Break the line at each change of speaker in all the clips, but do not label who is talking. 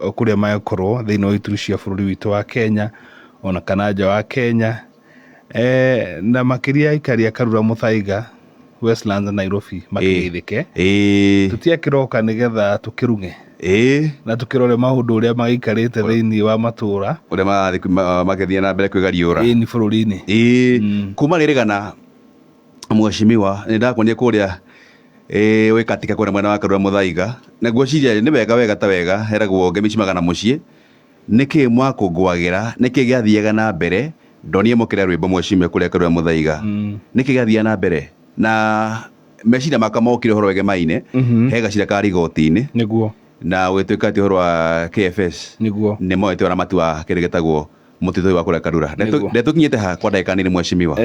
Kũrĩa magĩkorwo thĩinĩ wa ituri cia bũrũri witũ wa Kenya ona kana nja wa Kenya, na makĩria aikari a Karura Muthaiga, Westlands na Nairobi makĩgeithĩke. Tũtiakĩroka nĩgetha tũkĩrung'e na tũkĩrore maũndũ ũrĩa magĩikarĩte thĩinĩ wa matũra.
Ũrĩa marathiĩ magĩthiĩ na mbere kwĩgariũra.
Ĩni bũrũri-inĩ.
Kuma rĩrĩgana mheshimiwa, nĩ ndakuonia kũrĩa wĩ katika kũrĩa mwena wa Karura Muthaiga, na ngwĩciria nĩ wega wega ta wega heragwo ngemi ciumaga na mũciĩ. Nĩkĩ mwakũngũagĩra, nĩkĩ gĩathiaga na mbere? Ndonire mũkĩra rwĩmbo mheshimiwa kũrĩa Karura Muthaiga, nĩkĩ gĩathiaga na mbere? Na meciria makwa mokire ũhoro wegemaine he gacira ka rigoti-inĩ. Na ũgĩtuĩka atĩ ũhoro wa KFS nĩ moete ũramati wa kĩndũ gĩtagwo mũtitũ ũyũ wa kũrĩa Karura. Ndetũkinyĩte ha kwa ndagĩka nini mheshimiwa?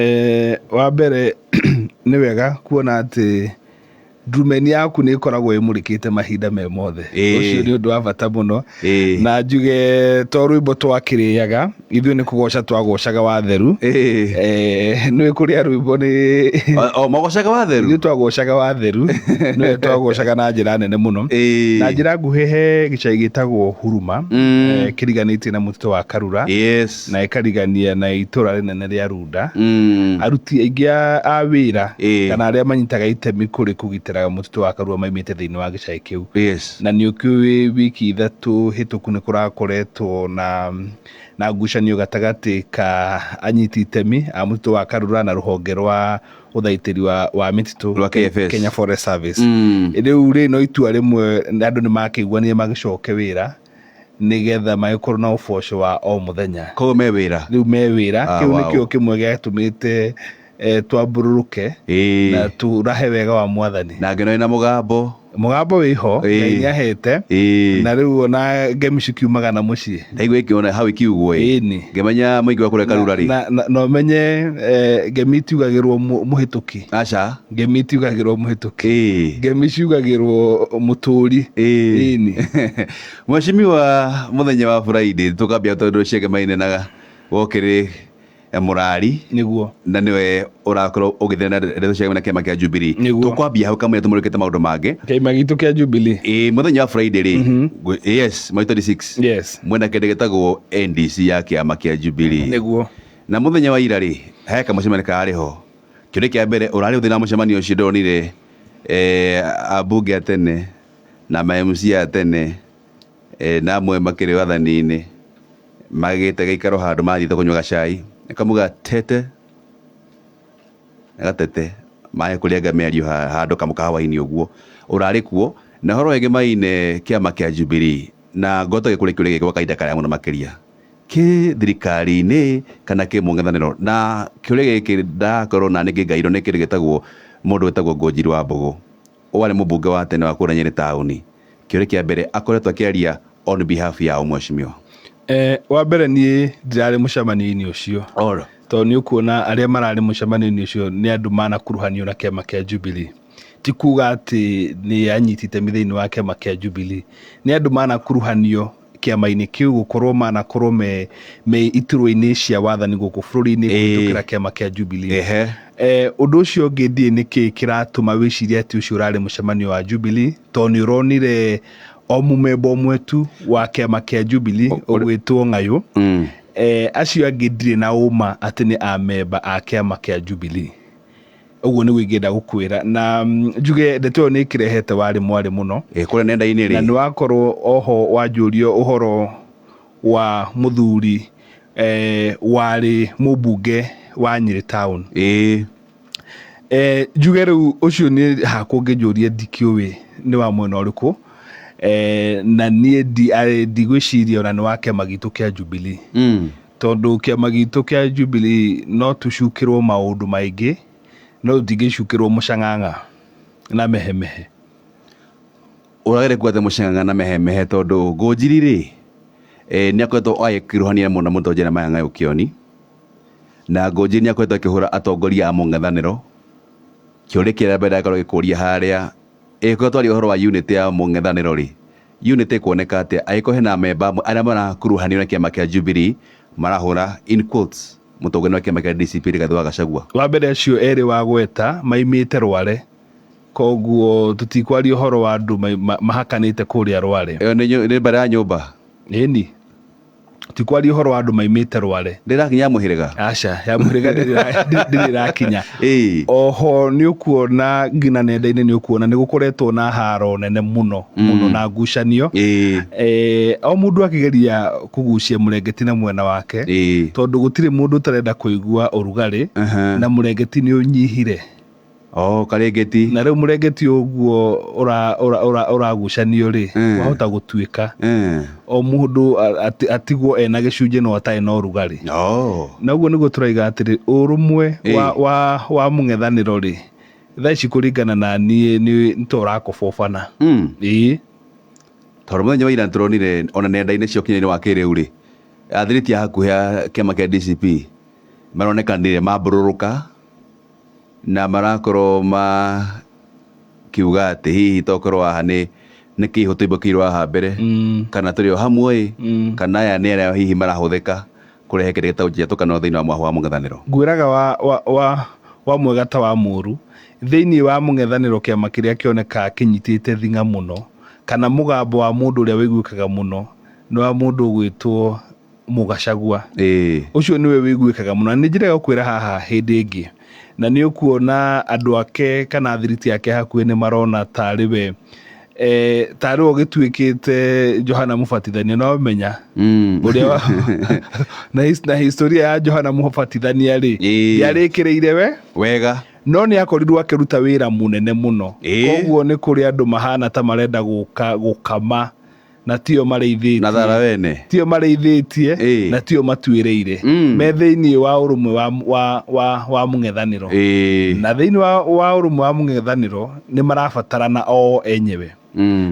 Wa mbere nĩ wega kuona atĩ ndurumeni yaku nĩ ĩkoragwo ĩmũrĩkĩte mahinda me mothe. Ũcio nĩ ũndũ wa bata mũno. Na njuge to rwĩmbo twakĩrĩaga, ithuĩ nĩ kũgoca twagocaga watheru. Nĩ kũrĩa rwĩmbo nĩ
O magocaga watheru.
Ithuĩ twagocaga watheru, nĩwe twagocaga na njĩra nene mũno. Na njĩra nguhĩ he gĩcagi gĩtagwo Huruma, kĩriganĩtie na mũtitũ wa Karura. Na ĩkarigania na itũra rĩnene rĩa Runda. Aruti aingĩ a wĩra kana arĩa manyitaga itemi kũrĩ kũgitĩra mũtitũ wa Karura maimĩte thĩinĩ wa gĩcagi kĩu. Na nĩ ũkĩũĩ wiki 3 hĩtũku nĩ kũrakoretwo na ngucanio gatagatĩ ka anyiti itemi a mũtitũ wa Karura na rũhonge rwa ũthaitĩri wa mĩtitũ
rwa KFS.
Kenya Forest Service. Rĩu rĩ no itua rĩmwe andũ nĩ makĩiguanire magĩcoke wĩra nĩgetha magĩkorwo na ũboco wa o mũthenya.
Koguo me wĩra.
Rĩu me wĩra. Kĩu nĩkĩo kĩmwe gĩatũmĩte twambũrũrũke na tũrahe wega wa Mwathani.
Na ngĩona wĩna mũgambo.
Mũgambo wĩho, Ngai nĩahete. Na rĩu ona ngemi cikiumaga na mũciĩ.
Ndaigua ikĩona hau ikiugwo ĩ.
Ĩni.
Ngĩmenya mũingĩ wa kũrĩa Karura rĩ.
Na ũmenye ngemi itiugagĩrwo mũhĩtũki.
Aca.
Ngemi itiugagĩrwo mũhĩtũki. Ngemi ciugagĩrwo mũtũri. Ĩni.
Mheshimiwa, mũthenya wa Friday tũkambia tondũ ciegemaine na wokĩrĩ mũrari. Na nĩwe ũrakorwo ũgĩthĩna na ndeto cia na kĩama kĩa Jubilee. Tũkwambia hau kamũira tũmũrĩkĩte maũndũ mangĩ.
Kĩama gitũ kĩa Jubilee.
Mũthenya wa Friday rĩ, yes, mweri 26. Mwena kĩndũ gĩtagwo NDC ya kĩama kĩa Jubilee. Na mũthenya wa ira rĩ, he kamũcemanio kararĩ ho. Kĩũria kĩa mbere, ũrarĩ ũthĩ na mũcemanio ũcio ndonire ambunge a tene na ma MC a tene na amwe makĩrĩ wathani-inĩ magĩte gĩikaro handũ mathiĩte kũnyua gacai kamuga tete gatete maĩ kũrĩanga mĩario handũ kamũkahawa-inĩ ũguo ũrarĩ kuo. Na ũhoro wĩgemaine kĩama kĩa Jubilee na ngoretwo gĩkũria kĩũria gĩkĩ gwa kahinda karaya mũno makĩria, kĩ thirikari-inĩ kana kĩ mũng'ethanĩro? Na kĩũria gĩkĩ ndakorwo na nĩ ngĩngairwo nĩ kĩndũ gĩtagwo mũndũ wĩtagwo Ngũnjiri wa Mbũgũ, warĩ mũmbunge wa tene wa kũrĩa Nyĩrĩ taũni. Kĩũria kĩa mbere akoretwo akĩaria on behalf ya ũ mheshimiwa?
Wa mbere niĩ ndirarĩ mũcemanio-inĩ ũcio. Tondũ nĩ ũkuona arĩa mararĩ mũcemanio-inĩ ũcio nĩ andũ manakuruhanio na kĩama kĩa Jubilee. Ti kuga atĩ nĩ anyiti itemi thĩinĩ wa kĩama kĩa Jubilee. Nĩ andũ manakuruhanio kĩama-inĩ kĩu gũkorwo manakorwo me iturwa-inĩ cia wathani gũkũ bũrũri-inĩ kũhĩtũkĩra kĩama kĩa Jubilee. Ũndũ ũcio ũngĩ ndiũĩ nĩkĩ kĩratũma wĩcirie atĩ ũcio ũrarĩ mũcemanio wa Jubilee, tondũ nĩ ũronire o mũmemba ũmwe tu wa kĩama kĩa Jubilee ũgwĩtwo Ng'ayũ. Acio angĩ ndirĩ na ũma atĩ nĩ amemba a kĩama kĩa Jubilee. Ũguo nĩguo ingĩenda gũkwĩra. Na njuge ndeto ĩyo nĩ ĩkĩrehete warĩ mwarĩ mũno.
Kũrĩa nenda-inĩ rĩ.
Na nĩ wakorwo oho wanjũrio ũhoro wa mũthuri warĩ mũmbunge wa Nyĩrĩ town. Njuge rĩu ũcio nĩ hakwa ũngĩnjũria ndikĩũĩ nĩ wa mwena ũrĩkũ. Na niĩ ndigwĩciria ona nĩ wa kĩama gitũ kĩa Jubilee. Tondũ kĩama gitũ kĩa Jubilee no tũcukĩrwo maũndũ maingĩ, no tũtingĩcukĩrwo mũcang'ang'a na mehemehe.
Ũragĩre kuga atĩ mũcang'ang'a na mehemehe tondũ Ngũnjiri rĩ, nĩ akoretwo agĩkuruhania mũno mũno Jeremiah Ng'ayũ Kĩoni, na Ngũnjiri nĩ akoretwo akĩhũra atongoria a mũng'ethanĩro. Kĩũria kĩrĩa mbere akorwo agĩkũria harĩa, ĩgĩkorwo twaria ũhoro wa unity ya mũng'ethanĩro rĩ, unity ĩkuoneka atĩa angĩkorwo hena memba amwe arĩa marakuruhanio na kĩama kĩa Jubilee marahũra in quotes mũtongoria wa kĩama kĩa DCP Rigathĩ wa Gachagua?
Wa mbere acio erĩ wagweta maimĩte Rware, koguo tũtikwaria ũhoro wa andũ mahakanĩte kũrĩa Rware.
Ĩyo nĩ mbarĩ ya nyũmba?
Ĩni, ti kwaria ũhoro wa andũ maimĩte Rware.
Ndĩrakinya ya mũhĩrĩga.
Aca, ya mũhĩrĩga ndĩrĩ ĩrakinya.
Ĩĩ.
Oho nĩ ũkuona nginya nenda-inĩ, nĩ ũkuona nĩ gũkoretwo na haro nene mũno mũno na ngucanio.
Ĩĩ.
O mũndũ akĩgeria kũgucia mũrengeti na mwena wake.
Ĩĩ.
Tondũ gũtirĩ mũndũ ũtarenda kũigua ũrugarĩ.
Aha.
Na mũrengeti nĩ ũnyihire.
Oh, karengeti.
Na rĩu mũrengeti ũguo ũragucanio rĩ, wahota gũtuĩka o mũndũ atigwo ena gĩcunjĩ no atarĩ na ũrugarĩ.
Oh.
Na ũguo nĩguo tũraiga atĩrĩ, ũrũmwe wa mũng'ethanĩro rĩ, thaa ici kũringana na niĩ nĩ ta ũrakobobana. Ĩĩ.
Tondũ mũthenya wa ira nĩtũronire ona nenda-inĩ cia ũkinyanĩria wa kĩrĩu rĩ, athiriti a hakuhĩ a kĩama kĩa DCP maronekanire mambũrũrũka na marakorwo makiuga atĩ hihi tokorwo haha nĩ nĩ kĩihũ tũimbũkĩirwo haha mbere, kana tũrĩ o hamwe ĩ, kana aya nĩ arĩa hihi marahũthĩka kũrehe kĩrĩa gĩtagwo njatũkano thĩinĩ wa mwaho wa mũng'ethanĩro.
Ngwĩraga wa mwega ta wa mũru, thĩinĩ wa mũng'ethanĩro kĩama kĩrĩa kĩonekaga kĩnyitĩte thing'a mũno, kana mũgambo wa mũndũ ũrĩa wĩiguĩkaga mũno nĩ wa mũndũ ũgwĩtwo Mũgacagua.
Ĩĩ.
Ũcio nĩwe wĩiguĩkaga mũno. Na nĩ njĩra gũkwĩra haha hĩndĩ ĩngĩ, na nĩ ũkuona andũ ake kana athiriti ake hakuhĩ nĩ marona tarĩ we, tarĩ we ũgĩtuĩkĩte Johana Mũbatithania. No menya ũrĩa na historia ya Johana Mũbatithania rĩ, ndĩarĩkĩrĩire we
wega,
no nĩ akorirwo akĩruta wĩra mũnene mũno. Koguo nĩ kũrĩ andũ mahana ta marenda gũka gũkama na tio marĩithĩtie,
na thara wene,
tio marĩithĩtie na tio matuĩrĩire, me thĩinĩ wa ũrũmwe wa mũng'ethanĩro. Na thĩinĩ wa ũrũmwe wa mũng'ethanĩro nĩ marabatarana o enyewe.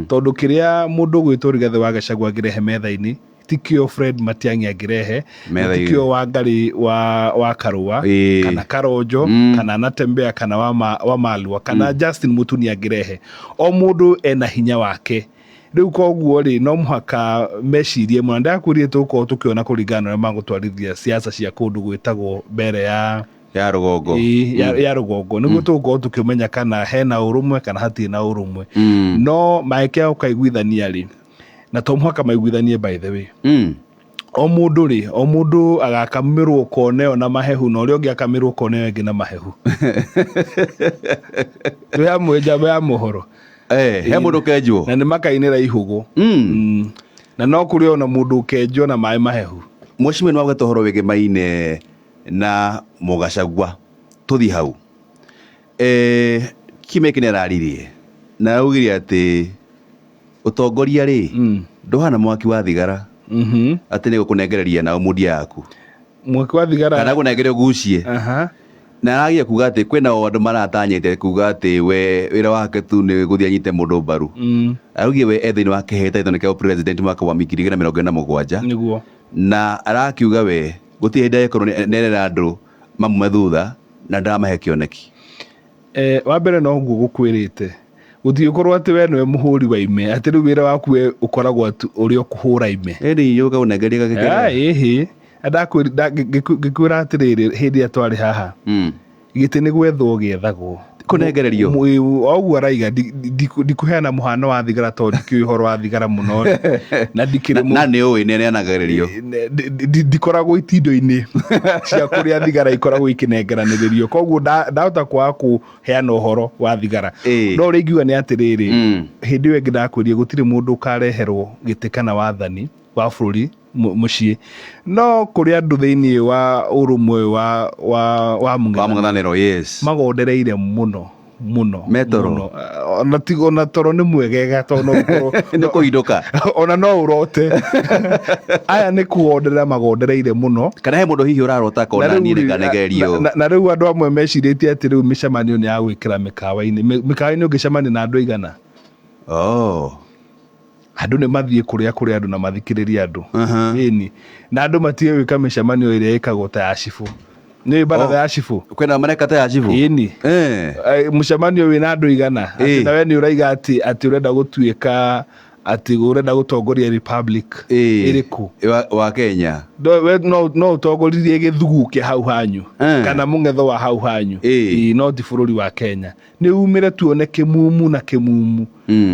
Tondũ kĩrĩa mũndũ ũgwĩtwo Rigathĩ wa Gachagua angĩrehe metha-inĩ tikio Fred Matiang'i angĩrehe, na tikio Wangari wa Karũa, kana Karonjo, kana Natembea, kana wa Malua, kana Justin Mutuni angĩrehe. O mũndũ ena hinya wake. Rĩu koguo rĩ, no mũhaka mecirie mũno. Ndakwĩrire tũgũkorwo tũkĩona kũringana na ũrĩa magũtwarithia siasa cia kũndũ gwĩtagwo mbere ya
ya rũgongo.
Ya rũgongo, nĩguo tũgũkorwo tũkĩmenya kana hena ũrũmwe kana hatirĩ na ũrũmwe. No mangĩkĩaga gũkaiguithania rĩ, na to mũhaka maiguithanie by the way. O mũndũ rĩ, o mũndũ agakamĩrwo kona ĩyo na mahehu, na ũrĩa ũngĩ akamĩrwo kona ĩyo ĩngĩ na mahehu. Twĩ hamwe njamba ya mohoro.
He mũndũ ũkenjwo.
Na nĩ makainĩra ihũgũ. Na no kũrĩ ona mũndũ ũkenjwo na maĩ mahehu.
Mheshimiwa nĩ wagweta ũhoro wĩgĩmaine na Mũgacagua, tũthiĩ hau. Kiumia gĩkĩ nĩ araririe na araugire atĩ ũtongoria rĩ, ndũhana mwaki wa thigara, atĩ nĩ gũkũnengereria na mũndia yaku.
Mwaki wa thigara.
Kana gũnengereria ũgucie. Na aragia kuga atĩ kwĩna o andũ maratanyĩte kuga atĩ we wĩra wake tu nĩ gũthiĩ anyite mũndũ mbaru. Araugire we e thĩinĩ wa kĩhĩtahĩtano kĩa president mwaka wa 2027.
Nĩguo.
Na arakiuga we gũtirĩ hĩndĩ agĩkorwo nĩ erera andũ mamume thutha na ndaramahe kĩoneki.
Wa mbere no ũguo gũkwĩrĩte, gũtigĩkorwo atĩ we nĩwe mũhũri wa ime, atĩ rĩu wĩra waku we ũkoragwo atĩ ũrĩ o kũhũra ime.
Ĩni yũka ũnengerie gagĩkĩra.
Ĩhĩ. Ngĩkwĩra atĩrĩrĩ, hĩndĩ ĩrĩa twarĩ haha, gĩtĩ nĩ gwethwo gĩethagwo.
Kũnengererio.
Oguo araiga, ndikũheana mũhano wa thigara tondũ ndikĩũĩ ũhoro wa thigara mũno. Na ndikĩrĩ
Na nĩ ũĩ nĩ ĩneanagĩrĩrio.
Ndikoragwo itindo-inĩ cia kũrĩa thigara ikoragwo ikĩnengeranĩrĩrio. Koguo ndahota kwaga kũheana ũhoro wa thigara. No ũrĩa ingiuga nĩ atĩrĩrĩ, hĩndĩ ĩyo ĩngĩ ndakwĩrire gũtirĩ mũndũ ũkareherwo gĩtĩ kana wathani wa bũrũri mũciĩ. No kũrĩ andũ thĩinĩ wa ũrũmwe wa mũng'ethanĩro.
Wa mũng'ethanĩro, yes.
Magondereire mũno, mũno,
Metoro.
mũno. Ona ti, ona toro nĩ mwegega tondũ no ũkorwo
Nĩ kũhindũka.
Ona no ũrote. Aya nĩ kũgonderera magondereire mũno.
Kana he mũndũ hihi ũrarota akona
Na rĩu
niĩ
rĩ,
nĩkanegerio.
na rĩu andũ amwe mecirĩtie atĩ rĩu mĩcemanio nĩ ya gwĩkĩra mĩkawa-inĩ. Mĩkawa-inĩ ũngĩcemania na andũ aigana? Andũ nĩ mathiĩ kũrĩa kũrĩ andũ na mathikĩrĩrie andũ. Ĩni. Na andũ matige gwĩka mĩcemanio ĩrĩa ĩkagwo ta ya cibũ. Nĩ baratha ya cibũ.
Kwĩna mareka ta ya cibũ?
Ĩni. Mũcemanio wĩna andũ igana. Atĩ na we nĩ ũraiga atĩ ũrenda gũtuĩka Atĩ ũrenda gũtongoria republic ĩrĩkũ?
Wa Kenya.
No, we no ũtongoririe gĩthugu kĩa hau hanyu kana mũng'etho wa hau hanyu. Ĩĩ, no ti bũrũri wa Kenya. Nĩ umĩre tuone kĩmumu na kĩmumu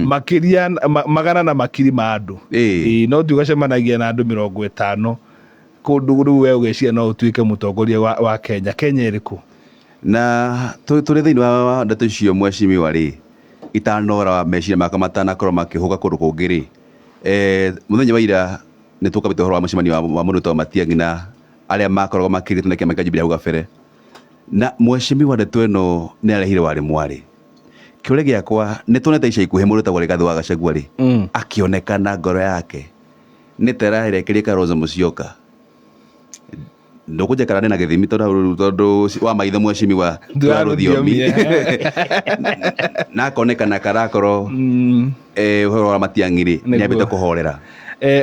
makĩria magana na makiri ma andũ. Ĩĩ, no ti ũgacemanagia na andũ 50 kũndũ rĩu we ũgeciria no ũtuĩke mũtongoria wa Kenya. Kenya ĩrĩkũ?
Na tũrĩ thĩinĩ wa ndeto icio mheshimiwa rĩ, itanora meciria makwa matanakorwo makĩhũka kũndũ kũngĩ rĩ, mũthenya wa ira nĩ tũkabĩte ũhoro wa mũcemanio wa mũndũ wĩtagwo Matiang'i na arĩa makoragwo makĩrĩtwo na kĩama kĩa Jubilee hau gabere. Na mheshimiwa ndeto ĩno nĩ arehire warĩ mwarĩ. Kĩũria gĩakwa nĩ tuonete ica ikuhĩ mũndũ wĩtagwo Rigathĩ wa Gachagua rĩ, akĩonekana ngoro yake nĩ ta ĩrarekeria Kalonzo Musyoka. Ndũkũnjekara ndĩ na gĩthimi tondũ wa maitho mheshimiwa
wa rũthiomi.
Na akonekana karakorwo ũhoro wa Matiang'i rĩ, nĩ ambĩte kũhorera.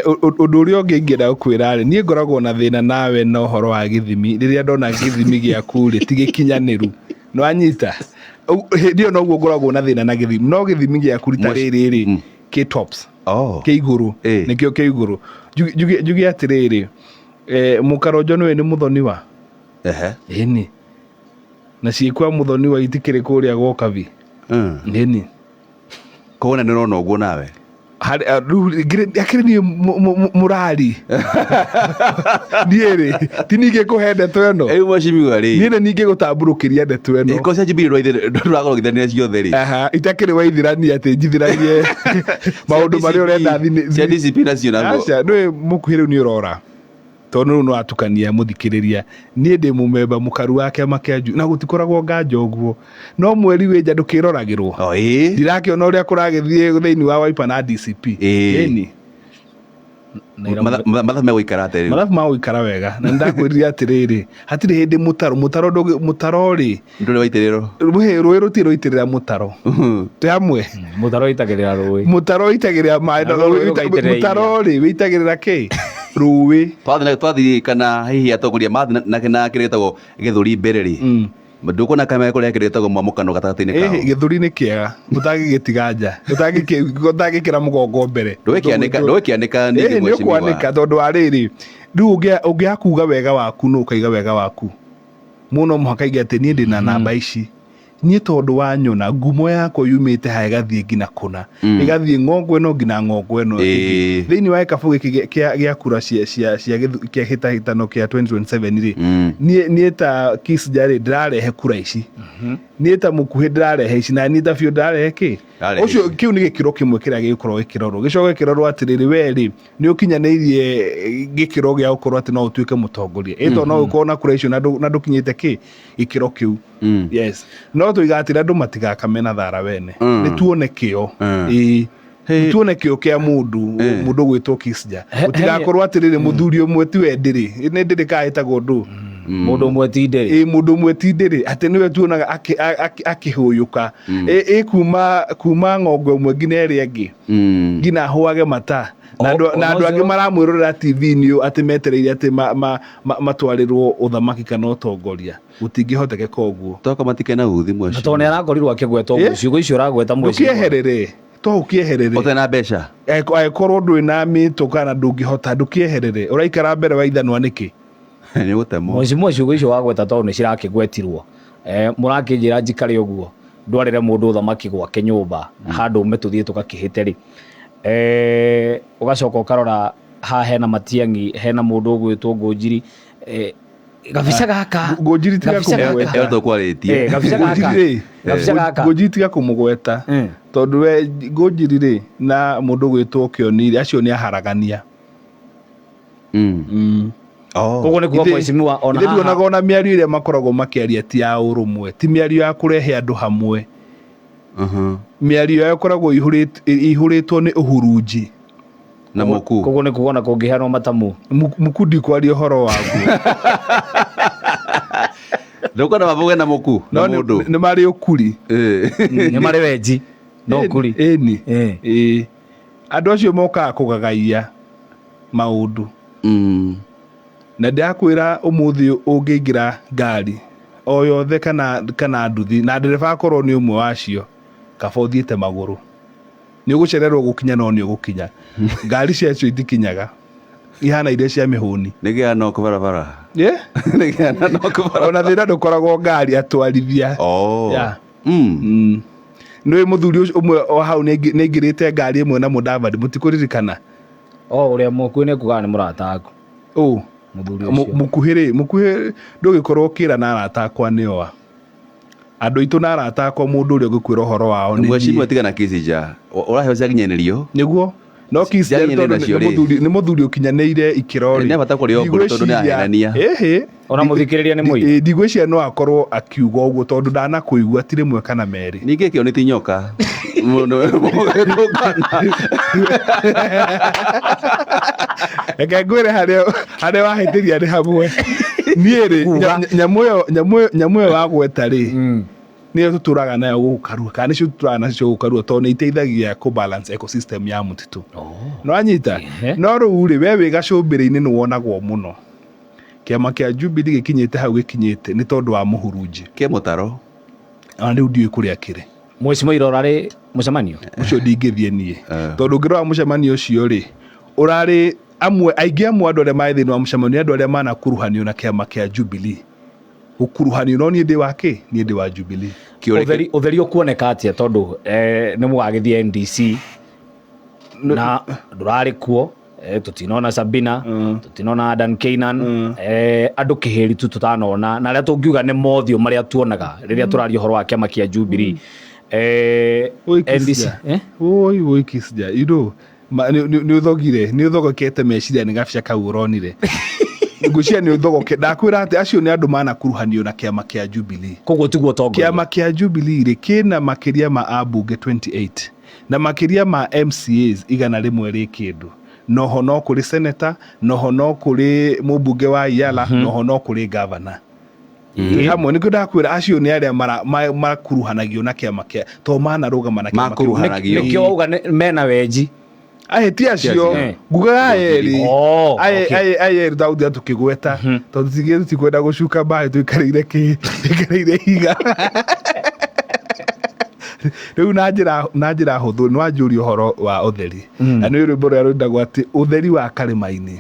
Ũndũ ũrĩa ũngĩ ingĩenda gũkwĩra rĩ, niĩ ngoragwo na thĩna nawe na ũhoro wa gĩthimi. Rĩrĩa ndona gĩthimi gĩaku rĩ, ti gĩkinyanĩru. Nĩwanyita? Hĩndĩ ĩyo noguo ngoragwo na thĩna na gĩthimi. No gĩthimi gĩaku rita rĩrĩ rĩ, kĩ tops. Kĩ igũrũ. Nĩkĩo kĩ igũrũ. Njuge atĩrĩrĩ, Mũkaronjo nĩwe nĩ mũthoniwa? Ĩni. Na ciĩkwa mũthoniwa itikĩrĩ kũrĩa gwokabi? Ĩni.
Koguo na nĩ ũrona ũguo nawe?
Rĩu akĩrĩ niĩ mũrari. Niĩ rĩ, ti ningĩ kũhe ndeto ĩno.
Rĩu mheshimiwa rĩ.
Niĩ nĩ ningĩ gũtambũrũkĩria ndeto ĩno.
Ĩko cia Jubilee ndũrakorwo ũgĩthanĩra ciothe rĩ.
Aha, itakĩrĩ waithirania atĩ njithiranie maũndũ marĩa ũrenda
Cia DCP nacio naguo.
Aca, ndũĩ mũkuhĩ rĩu nĩ ũrora. Tondũ rĩu no atukania mũthikĩrĩria. Niĩ ndĩ mũmemba mũkaru wa kĩama kĩa Jubilee na gũtikoragwo nganja ũguo. No mweri wĩ nja ndũkĩroragĩrwo.
O, ĩĩ.
Ndirakĩona ũrĩa kũragĩthiĩ thĩinĩ wa Wiper na DCP.
Ĩĩ.
Ĩni.
Mathabu megũikara atĩa rĩu?
Mathabu magũikara wega. Na nĩndakwĩrire atĩrĩrĩ, hatirĩ hĩndĩ mũtaro, mũtaro ndũngĩ, mũtaro rĩ,
Ndũrĩ waitĩrĩrwo.
Rũĩ rũtirĩ rwaitĩrĩra mũtaro. Twĩ hamwe?
Mũtaro ũitagĩrĩra rũĩ.
Mũtaro ũitagĩrĩra maĩ,
Na rũĩ rũgaitĩrĩra iria.
Mũtaro rĩ, wĩitagĩrĩra kĩ? Rũĩ.
Twathiĩ kana hihi atongoria mathiĩ na kĩrĩa gĩtagwo gĩthũri mbere rĩ, ndũkuona kana mekũrehe kĩrĩa gĩtagwo mwamũkano gatagatĩ-inĩ kao?
Gĩthũri nĩ kĩega, ũtangĩgĩtiga nja, ũtangĩkĩra mũgongo mbere.
Ndũgĩkĩanĩka ningĩ
Nĩ
mheshimiwa.
ũkwanĩka tondũ wa rĩrĩ, rĩu ũngĩaga kuga wega waku nũ ũkaiga wega waku? Mũno mũhaka aige atĩ niĩ ndĩna namba ici. Niĩ tondũ wa nyona ngumo yakwa yumĩte haha ĩgathiĩ nginya kũna. Ĩgathiĩ ng'ongo ĩno nginya ng'ongo ĩno ĩngĩ. Thĩinĩ wa gĩkabũ gĩkĩ gĩa kura cia kĩa hĩtahĩtano kĩa 2027 rĩ, niĩ ta Kisja rĩ, ndĩrarehe kura ici. Niĩ ta mũkuhĩ ndĩrarehe ici, na niĩ ta biũ ndĩrarehe kĩ?
Ndĩrarehe
Ũcio,
ici.
kĩu nĩ gĩkĩro kĩmwe kĩrĩa gĩgũkorwo gĩkĩrorwo. Gĩcoke kĩrorwo atĩrĩrĩ, we rĩ, nĩ ũkinyanĩirie gĩkĩro gĩa gũkorwo atĩ no ũtuĩke mũtongoria. Ĩ tondũ no ũkorwo na kura icio na ndũkinyĩte kĩ? Gĩkĩro kĩu. Yes. No tũigatĩra andũ matigakame na thara wene. Nĩ tuone kĩo. Ĩĩ.
Hey.
Tuone kĩo kĩa mũndũ, mũndũ gwĩtwo Kisja. Gũtigakorwo atĩrĩrĩ, mũthuri ũmwe ti we ndĩrĩ. Nĩ ndĩrĩ kana ĩtagwo ndũ?
Mũndũ ũmwe ti ndĩrĩ.
Ĩĩ, mũndũ ũmwe ti ndĩrĩ. Atĩ nĩwe tuonaga akĩhũyũka. Ĩ kuma ng'ongo ĩmwe nginya ĩrĩa ĩngĩ. Nginya ahũage mata. Na andũ angĩ maramwĩrorera TV-inĩ ũyũ atĩ metereire atĩ matwarĩrwo ũthamaki kana ũtongoria. Gũtingĩhotekeka ũguo.
Toka matike na uthi mwaci.
Na tondũ nĩ arakorirwo akĩgweta ũguo, ciugo icio ũragweta mwaci.
Ndũkĩeherere. To ũkĩeherere.
Ũtarĩ na mbeca.
Angĩkorwo ndũrĩ na mĩtũ kana ndũngĩhota, ndũkĩeherere. Ũraikara mbere wa ithanwa nĩkĩ?
Nĩ gũtemwo.
Mwaci mwaci ciugo icio wagweta tondũ nĩ cirakĩgwetirwo. Mũrakĩnjĩra njikare ũguo, ndwarĩre mũndũ ũthamaki gwake nyũmba, handũ ume tũthiĩ tũgakĩhĩte rĩ. Ũgacoka ũkarora haha hena Matiang'i, hena mũndũ ũgwĩtwo Ngũnjiri. Gabica gaka.
Ngũnjiri tiga
Gabica gaka.
kũmũgweta.
Ĩyo tũkwarĩtie.
Gabica gaka.
Ngũnjiri rĩ.
Gabica gaka.
Ngũnjiri tiga kũmũgweta. Tondũ we Ngũnjiri rĩ na mũndũ ũgwĩtwo Kĩoni rĩ, acio nĩ aharagania.
Koguo nĩ kuga mheshimiwa ona
Ithe
haha.
tuonaga ona mĩario ĩrĩa makoragwo makĩaria ti ya ũrũmwe, ti mĩario ya kũrehe andũ hamwe. Mĩario yao ĩkoragwo ĩihũrĩtwo nĩ ũhurunji.
Na mũku.
Koguo nĩ kuga ona kũngĩheanwo matamu.
Mũku ndikwaria ũhoro waguo.
Ndũkwenda mabuge na mũku, na
No
mũndũ.
nĩ marĩ ũkuri.
Nĩ marĩ wenji. No ũkuri.
Ĩni. Ĩĩ. Andũ acio mokaga kũgagaia maũndũ. Na ndĩrakwĩra ũmũthĩ ũngĩingĩra ngari o yothe kana nduthi na ndereba akorwo nĩ ũmwe wacio, kaba ũthiĩte magũrũ. Nĩ ũgũcererwo gũkinya, no nĩ ũgũkinya. Ngari ciacio itikinyaga, ihana iria cia mĩhũni.
Nĩ noko barabara.
Yeah?
Nĩ gĩa noko barabara.
Ona thĩna ndũkoragwo ngari, atwarithia.
Oh.
Yeah. Nĩ mũthuri ũcio ũmwe o hau nĩ aingĩrĩte ngari ĩmwe na Mũdavadi, mũtikũririkana?
O ũrĩa mũkuhĩ nĩ kugaga nĩ mũrata waku.
Ũ?
Mũthuri ũcio.
Mũkuhĩ rĩ, mũkuhĩ ndũgĩkorwo ũkĩra na arata akwa nĩo a andũ aitũ na arata akwa, mũndũ ũrĩa ũngĩkwĩra ũhoro wao nĩ
Mheshimiwa
niĩ.
Tiga na Kissinger. Ũraheo cia kinyanĩrio.
Nĩguo no Kissinger
Ciakinyanĩrio
tondũ
nacio
nĩ
rĩ.
mũthuri, nĩ mũthuri ũkinyanĩire ikĩro rĩ.
Nĩ bata kũrĩo mbũri tondũ nĩ ahenania.
Ĩhĩ.
Ona mũthikĩrĩria nĩ mũira.
Ndigwĩciria no akorwo akiuga ũguo tondũ ndanakũigua ti rĩmwe kana merĩ.
Ningĩ kĩo nĩ ti nyoka. Mũndũ mũgĩtũngana.
Reke ngwĩre harĩa wahĩtĩria nĩ hamwe. Niĩ rĩ, nyamũ ĩyo wagweta rĩ, nĩyo tũtũraga nayo gũkũ Karua, kana nĩcio tũtũraga nacio gũkũ Karua, tondũ nĩ iteithagia kũ balance ecosystem ya mũtitũ. No anyita. No rĩu rĩ, we wĩ gacũmbĩrĩ-inĩ nĩ wonagwo mũno. Kĩama kĩa Jubilee gĩkinyĩte hau gĩkinyĩte nĩ tondũ wa mũhurunji.
Kĩ mũtaro.
Ona rĩu ndiũĩ kũrĩa kĩrĩ.
Mheshimiwa Irora rĩ mũcemanio?
Ũcio ndingĩthiĩ niĩ. Tondũ ũngĩrora mũcemanio ũcio rĩ, ũrarĩ amwe aingĩ, amwe andũ arĩa marĩ thĩinĩ wa mũcemanio nĩ andũ arĩa manakuruhanio na kĩama kĩa Jubilee. Gũkuruhanio, no niĩ ndĩ wa kĩ? Niĩ ndĩ wa Jubilee.
Kĩũria
Ũtheri ũkuoneka atĩa tondũ nĩ mũgagĩthiĩ NDC na ndũrarĩ kuo, tũtinona Sabina, tũtinona Adan Keynan, andũ kĩhĩri tu tũtanona na arĩa tũngiuga nĩ mothiũ marĩa tuonaga rĩrĩa tũraria ũhoro wa kĩama kĩa Jubilee.
Oi,
NDC
Kisija.
Eh?
Oi, oi, Kisija. You know, nĩ ũthogire, nĩ ũthogokete meciria nĩ gabica kau ũronire. Ngwĩciria nĩ ũthogoke. Ndakwĩra atĩ acio nĩ andũ manakuruhanio na kĩama kĩa Jubilee.
Koguo tiguo tongoria.
Kĩama kĩa Jubilee rĩ, kĩna makĩria ma ambunge 28 na makĩria ma MCAs 100 rĩ kĩndũ. Noho no kũrĩ senator, noho no kũrĩ mũmbunge wa Iala, noho no kũrĩ governor. Twĩ hamwe nĩkĩo ndakwĩra acio nĩ arĩa makuruhanagio na kĩama kĩa, to manarũgama na kĩama kĩu.
Makuruhanagio.
Nĩkĩo wauga mena wenji.
Ahĩti acio
Eh.
ngugaga aya erĩ.
Oh, okay.
Aya erĩ tagũtira tũkĩgweta tondũ tũtikwenda gũcuka mbaĩ, tũikarĩire kĩ, tũikarĩire ihiga. Rĩu na njĩra hũthũ nĩ wanjũria ũhoro wa ũtheri, na nĩ rwĩmbo rũrĩa rwĩtagwo atĩ ũtheri wa karĩma-inĩ.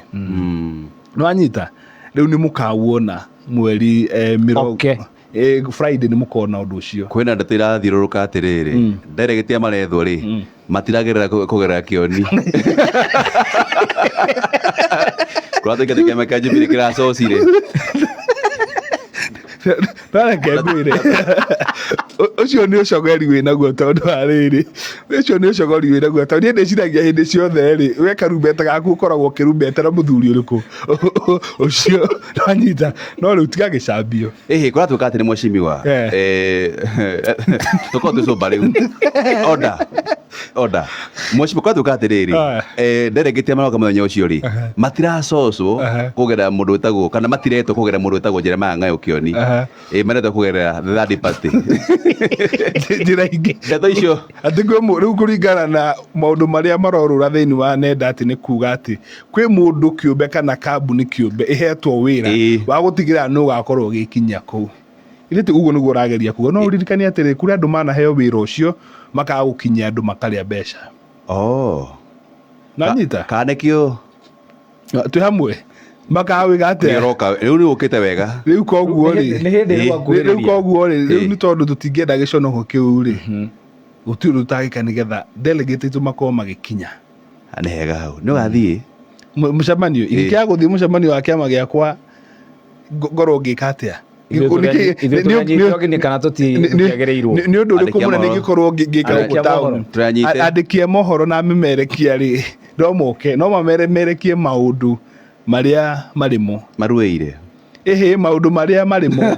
Nĩ wanyita, rĩu nĩ mũkawona mweri mĩrongo Friday nĩ mũkona ũndũ ũcio.
Kwĩna ndeto irathiũrũrũka atĩrĩrĩ, delegate marethwo rĩ, matiragerera kũgerera kĩoni kũratuĩka atĩ kĩama kĩa Jubilee kĩracocire.
Nareke ngwĩre, ũcio nĩ ũcogeri wĩ naguo, tondũ wa rĩrĩ, ũcio nĩ ũcogori wĩ naguo, tondũ niĩ ndĩciragia hĩndĩ ciothe rĩ, we karumbeta gaku ũkoragwo ũkĩrumbeta na mũthuri ũrĩkũ ũcio nanyita, no rĩu tiga gĩcambio.
Ĩhĩ, kũratuĩka atĩ nĩ mheshimiwa, tũkorwo twĩ cũmba rĩu, order order, mheshimiwa, kũratuĩka atĩrĩrĩ, delegate maroka mũthenya ũcio rĩ, matiracocwo kũgerera mũndũ wĩtagwo, kana matiretwo kũgerera mũndũ wĩtagwo Jeremiah Ng'ayo Kĩoni. Maretwo kũgerera the third party.
Njĩra ingĩ.
Ndeto icio.
Atĩ kwĩ rĩu kũringana na maũndũ marĩa marorũra thĩinĩ wa nenda, atĩ nĩ kuga atĩ kwĩ mũndũ kĩũmbe kana kambuni kĩũmbe ĩhetwo wĩra wa gũtigĩrĩra nĩ ũgakorwo ũgĩkinya kũu. Ithe ti ũguo nĩguo ũrageria kuga? No ũririkane atĩrĩ, kũrĩ andũ manaheo wĩra ũcio makaga gũkinyia andũ, makarĩa mbeca. Nanyita.
Kana nĩkĩo.
Twĩ hamwe, makaga wĩga
Nĩ
atĩa?
ũroka rĩu, nĩ ũkĩte wega.
Rĩu koguo rĩ,
Nĩ hĩndĩ rĩu
rĩu
akuhĩrĩria.
koguo rĩ, rĩu nĩ tondũ tũtingĩenda gĩconoko kĩu rĩ, gũtirĩ ũndũ tũtangĩka nĩgetha delegate aitũ makorwo magĩkinya.
Nĩ hega hau nĩ ũgathiĩ.
Mũcemanio ingĩkĩaga gũthiĩ mũcemanio wa kĩama gĩakwa, ngorwo ngĩka atĩa?
Ithuĩ tũranyitwo ũgeni kana tũtiagĩrĩirwo?
Nĩ ũndũ ũrĩkũ
Andĩki a
mũnene
mohoro.
ingĩkorwo ngĩka
Andĩki
gũkũ
a mohoro.
taũni?
Tũranyite.
Andĩki a mohoro na memerekia rĩ, no moke no mameremerekie maũndũ marĩa marĩmo.
Maruĩire.
Ĩhĩ, maũndũ marĩa marĩmo,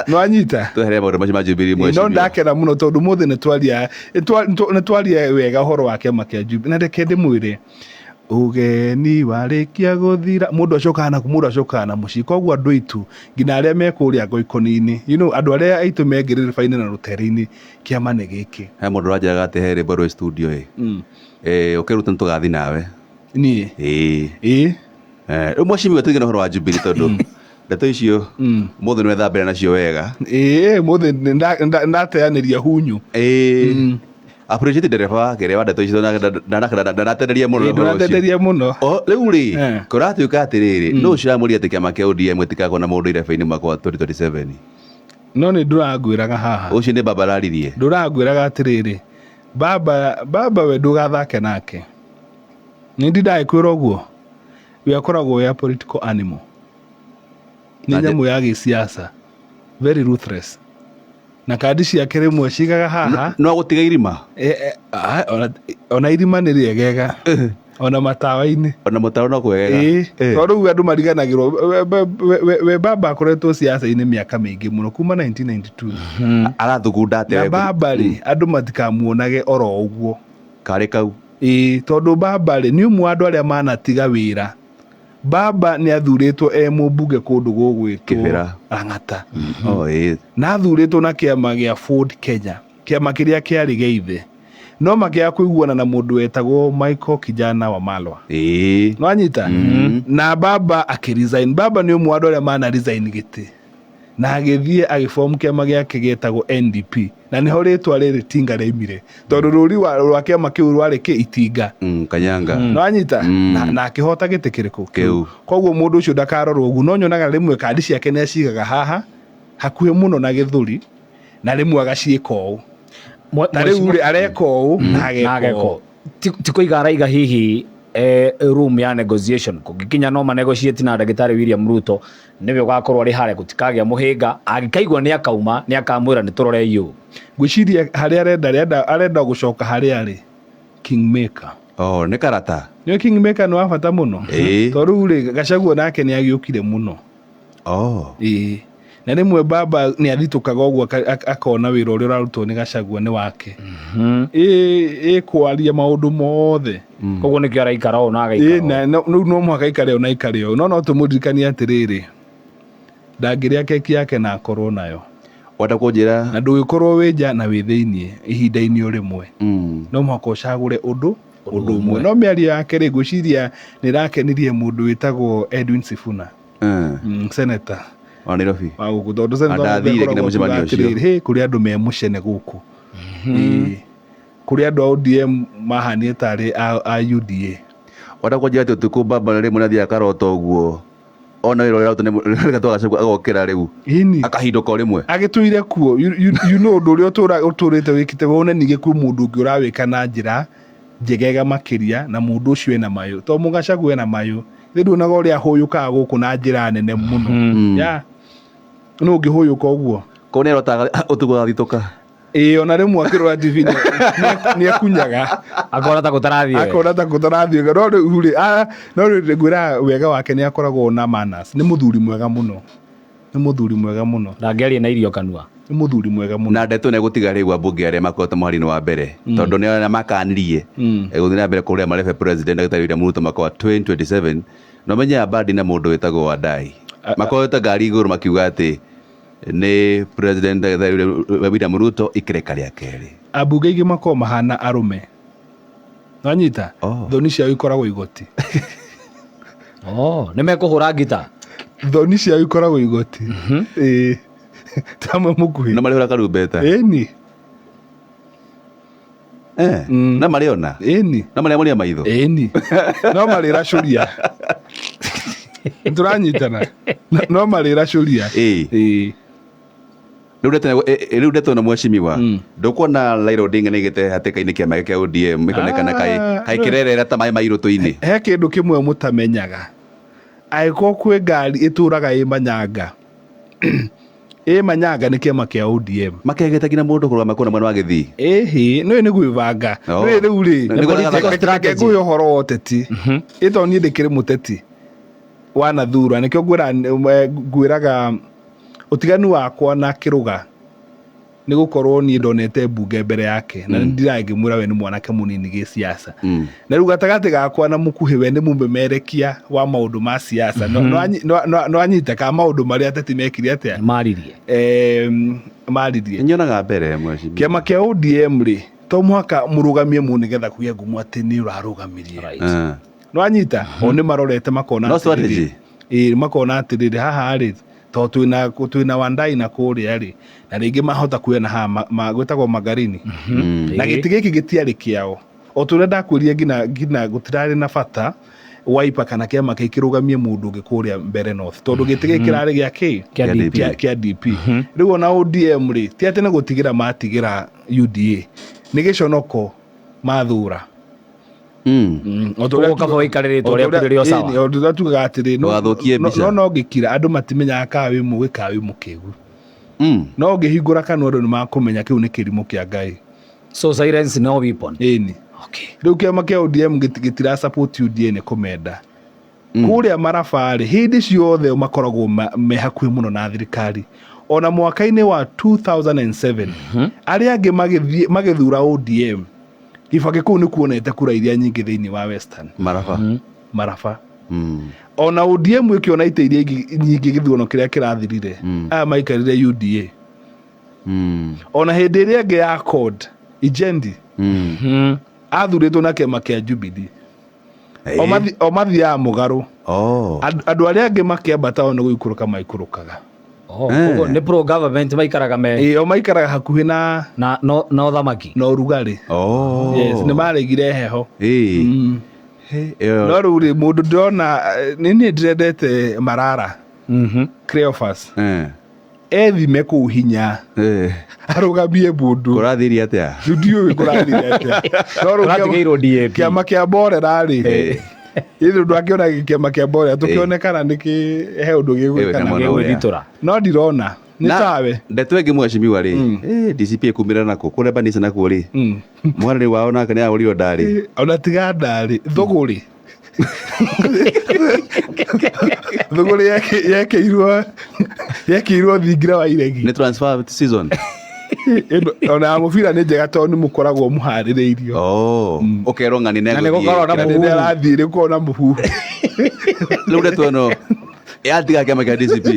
nĩwanyita.
Twehere maũndũ macio ma Jubilee.
No
Mheshimiwa.
ndakena mũno tondũ mũthĩ nĩ twaria wega ũhoro wa kĩama kĩa Jubilee, na reke ndĩmwĩre, ũgeni warĩkia gũthira, mũndũ acokaga na mũndũ acokaga na mũciĩ. Koguo andũ aitũ, nginya arĩa me kũrĩa ngoikoni-inĩ, andũ arĩa aitũ me ngĩrĩrĩba-inĩ na rũtere-inĩ, kĩama nĩ gĩkĩ.
He mũndũ ũranjĩraga atĩ he rwĩmbo rwĩ studio ĩ. Ũkĩruta nĩ tũgathi nawe.
Niĩ?
Ĩĩ.
Ĩĩ.
Rĩu mheshimiwa, tũige na ũhoro wa Jubilee tondũ ndeto icio mũthĩ nĩ wethambĩra nacio wega.
Ĩĩ, mũthĩ nĩ ndateanĩria hunyu.
Ĩĩ. Appreciate ndereba wake rä wa ndeto icio ndanatenderia må no ũhoro ũcio.
Ndũratenderia mũno.
O, rĩu rĩ kũratuĩka atĩrĩrĩ, nũ ũcio ũramũria atĩ kĩama kĩa ODM gĩtigakorwo na mũndũ irebe-inĩ mwaka wa 2027?
No nĩ ndũrangwĩraga haha.
Ũcio nĩ baba araririe.
Ndũrangwĩraga atĩrĩrĩ, baba baba we ndũgathake nake. Nĩ ndindagĩkwĩra ũguo. We akoragwo we a political animal. Nĩ nyamũ ya gĩsiasa. Very ruthless. Na kandi ciake rĩmwe cigaga haha.
No agũtiga irima.
Ona irima nĩ rĩegega. Ona matawa-inĩ.
Ona mũtaro no kwegega.
Ĩĩ, tondũ rĩu andũ mariganagĩrwo we baba akoretwo siasa-inĩ mĩaka mĩingĩ mũno kuma 1992.
Arathugunda atĩa
Na
we?
baba rĩ, andũ matikamuonage oro ũguo.
Karĩ kau.
Ĩĩ, tondũ baba rĩ, nĩ ũmwe wa andũ arĩa manatiga wĩra. Baba nĩ athurĩtwo e mũmbunge kũndũ gũgwĩtwo
Kĩbĩra.
Lang'ata.
Oh, ĩĩ.
Na athurĩtwo na kĩama gĩa Ford Kenya, kĩama kĩrĩa kĩarĩ gĩa ithe. No makĩaga kũiguana na mũndũ wetagwo Michael Kijana wa Malwa.
Ĩĩ.
Nwanyita? Na baba akĩresign. Baba nĩ ũmwe wa andũ arĩa mana resign gĩtĩ. Na agĩthiĩ agĩform kĩama gĩake gĩetagwo NDP. Na nĩho rĩtwa rĩrĩ Tinga rĩaimire. Tondũ rũri rwa kĩama kĩu rwarĩ kĩ Itinga.
Kanyanga.
Nwanyita? Na akĩhota gĩtĩ kĩrĩkũ?
Kĩu.
Koguo mũndũ ũcio ndakarorwo ũguo. No nyonaga rĩmwe kandi ciake nĩ acigaga haha hakuhĩ mũno na gĩthũri, na rĩmwe agaciĩka ũũ. Ta rĩu rĩ, areka ũũ na ageka ũũ.
Ti kũiga araiga hihi room ya negotiation kũngĩkinya no manegotiate na ndagĩtarĩ William Ruto nĩwe ũgakorwo arĩ harĩa gũtikagĩa mũhĩnga, angĩkaigua nĩ akauma nĩ akamwĩra nĩ tũrore ũũ.
Ngwĩciria harĩa arenda, arenda gũcoka harĩa arĩ Kingmaker.
Oh, nĩ karata.
Nĩwe Kingmaker nĩ wa bata mũno. Tondũ rĩu rĩ, Gachagua nake nĩ agĩũkire mũno.
Oh.
Ĩĩ. Na rĩmwe baba nĩ athitũkaga ũguo akona wĩra ũrĩa ũrarutwo nĩ Gachagua nĩ wake. Ĩĩ, kwaria maũndũ mothe.
Koguo nĩkĩo araikara ũũ na agaikara
ũũ. Na rĩu no mũhaka aikare ũũ na aikare ũũ. No no tũmũririkanie atĩrĩrĩ, ndangĩrĩa keki yake na akorwo nayo.
Wenda kũnjĩra?
Na ndũgĩkorwo wĩ nja na wĩ thĩiniĩ ihinda-inĩ o rĩmwe. No mũhaka ũcagũre ũndũ ũmwe. No mĩario yake rĩ, ngwĩciria nĩ ĩrakenirie mũndũ wĩtagwo Edwin Sifuna. Senator.
Wa Nairobi.
Wa gũkũ, tondũ senator
Andathire
akoragwo
nginya mũcemanio
akiuga
ũcio.
atĩrĩrĩ, hĩ, kũrĩ andũ me mũcene gũkũ. Ĩĩ. Kũrĩ andũ a ODM mahanire tarĩ a UDA.
Wenda kũnjĩra atĩ ũtukũ baba rĩmwe nĩ athiaga karota ũguo. Ona wĩra ũrĩa arutwo nĩ Rigathi wa Gachagua agokĩra rĩu.
Ĩni.
Akahindũka o rĩmwe.
Agĩtũire kuo. You know ũndũ ũrĩa ũtũrĩte wĩkĩte, wone ningĩ kwĩ mũndũ ũngĩ ũrawĩka na njĩra njegega makĩria, na mũndũ ũcio ena mayũ. Tondũ Gachagua ena mayũ. Rĩu nduonaga ũrĩa ahũyũkaga gũkũ na njĩra nene mũno. Ya. Nũ ũngĩhũyũka ũguo?
Kũu nĩ arotaga ũtukũ agathitũka.
Ĩĩ, ona rĩmwe akĩrora TV nĩ ekunyaga.
Akona ta gũtarathiĩ wega.
Akona ta gũtarathiĩ wega. No rĩu rĩ, no rĩu ngwĩra wega wake nĩ akoragwo na manners. Nĩ mũthuri mwega mũno. Nĩ mũthuri mwega mũno.
Ndangĩaria na irio kanua.
Nĩ mũthuri mwega mũno.
Na ndeto nĩ gũtiga rĩu ambunge arĩa makoretwo mũhari-inĩ wa mbere. Tondũ nĩ arĩa makanirie. Gũthiĩ na mbere kũrĩa marebe president Ndagĩtarĩ William Ruto mwaka wa 2027. No menye Abadi na mũndũ wĩtagwo Wandayi. Makoretwo ngari igũrũ makiuga atĩ nĩ president Ndagĩtarĩ William Ruto ikereka rĩa kerĩ.
Ambunge aingĩ makoragwo mahana arũme. Nwanyita?
Oh.
Thoni ciao ikoragwo igoti.
Oh, nĩ mekũhũra ngita.
Thoni ciao ikoragwo igoti. Ĩĩ. Tamwe mũkuhĩ.
No marĩhũra karumbeta.
Ĩni.
Na marĩona?
Ĩni.
Na marĩamuria maitho?
Ĩni. No marĩracũria. Tũranyitana. No marĩracũria.
Ĩĩ.
Ĩĩ.
Rĩu ndeto na mheshimiwa. Ndũkuona Raila Odinga nĩ aigĩte hatĩka-inĩ kĩama gĩake kĩa ODM ĩkonekana kaĩ kĩrerera ta maĩ ma irũtũ-inĩ.
He kĩndũ kĩmwe mũtamenyaga. Angĩkorwo kwĩ ngari ĩtũraga ĩ manyanga. Ĩ manyanga nĩ kĩama kĩa ODM.
Makegeta nginya mũndũ kũrũgama kũna mwena wa Gĩthii.
Ĩhĩ, nĩũĩ nĩ gwĩbanga.
Oh.
Nĩũĩ rĩu rĩ,
Nĩ gwĩbanga.
reke
Strategy.
ngũhe ũhoro wa ũteti. Ĩ tondũ niĩ ndĩkĩrĩ mũteti wanathura, nĩkĩo ngwĩraga ũtiganu wakwa na Kĩrũga nĩ gũkorwo niĩ ndonete mbunge mbere yake, na nĩ ndĩragĩmwĩra we nĩ mwanake mũnini gĩsiasa. Na rĩu gatagatĩ gakwa na mũkuhĩ we nĩ mũmemerekia wa maũndũ ma siasa. No anyite ka maũndũ marĩa ateti mekire atĩa?
Maririe.
Maririe.
Nyonaga mbere mheshimiwa.
Kĩama kĩa ODM rĩ, to mũhaka mũrũgamie mũndũ nĩgetha kũgĩe ngumo atĩ nĩ ũrarũgamirie. No anyita, o nĩ marorete makona
No
atĩrĩrĩ.
strategy.
Ĩĩ, makona atĩrĩrĩ, haha rĩ, Tondũ twĩna Wandai na kũrĩa rĩ, na rĩngĩ mahota kuoya na haha gwĩtagwo Magarini. Na gĩtĩ gĩkĩ gĩtiarĩ kĩao. O ta ũrĩa ndakwĩrire nginya gũtirarĩ na bata Wiper kana kĩama kĩu kĩrũgamie mũndũ ũngĩ kũrĩa Mbere North, tondũ gĩtĩ gĩkĩ kĩrarĩ gĩa kĩ?
Kĩa DP.
Kĩa DP. Rĩu ona ODM rĩ, ti atĩ nĩ gũtigĩra matigĩra UDA, nĩ gĩconoko mathura.
Koguo kaba wĩikarĩrĩte ũrĩa kũrĩ o sawa.
O ta ũrĩa tugaga atĩrĩ,
Ndũgathũkie mbica.
no ngĩkira andũ matimenyaga kana wĩ mũgĩ kana wĩ mũkĩgu. No ũngĩhingũra kanua andũ nĩ makũmenya kĩu nĩ kĩrimũ kĩa Ngai.
So silence no weapon.
Ĩni.
Okay.
Rĩu kĩama kĩa ODM gĩtira support UDA nĩ kũmenda. Kũrĩa Maraba rĩ, hĩndĩ ciothe makoragwo me hakuhĩ mũno na thirikari. Ona mwaka-inĩ wa 2007 arĩa angĩ magĩthura ODM, Kibaki kũu nĩ kuonete kura iria nyingĩ thĩinĩ wa Western.
Maraba.
Maraba. Ona ODM ĩkĩona itĩ iria nyingĩ gĩthurano kĩrĩa kĩrathirire, aya maikarire UDA. Ona hĩndĩ ĩrĩa ĩngĩ ya CORD, Ijendi, athurĩtwo na kĩama kĩa Jubilee. O mathiaga mũgarũ. Andũ arĩa angĩ makĩambata o nĩ gũikũrũka maikũrũkaga.
Koguo nĩ pro government maikaraga me
Ĩĩ, o maikaraga hakuhĩ na
na ũthamaki.
Na ũrugarĩ. Yes, nĩ maregire heho. No rĩu rĩ, mũndũ ndĩrona, nĩ niĩ ndĩrendete Marara. Cleophas. Ethime kũu hinya. Arũgamie mũndũ.
Kũrathirie atĩa?
Rĩu ndiũĩ kũrathirie atĩa. No rĩu
Kũratigĩirwo DAP.
kĩama kĩa Mborera rĩ. Ithuĩ ndwakĩona kĩama kĩa Mborera, tũkĩonekana nĩ kĩ he ũndũ gĩgwĩka
Ĩwe
na
mwena ũrĩa.
Gĩgwĩthitũra.
No ndirona. Nĩ tawe.
Ndeto ĩngĩ mheshimiwa rĩ. DCP ĩkumĩra nakũ? Kũrĩa Banisa nakuo rĩ. Mwarĩ wao nake nĩ ahũrirwo ndarĩ.
Ona tiga ndarĩ. Thũgũrĩ. Thũgũrĩ yekĩirwo thingira wa iregi.
Nĩ transfer season.
Ona ya mũbira nĩ njega tondũ nĩ mũkoragwo mũharĩrĩirio.
Ũkerwo ng'ani
Na nĩ gũkoragwo na
Na rĩrĩa
mũhuhu.
arathiĩ nĩ gũkoragwo na mũhuhu.
Rĩu ndeto ĩno yatiga kĩama kĩa DCP.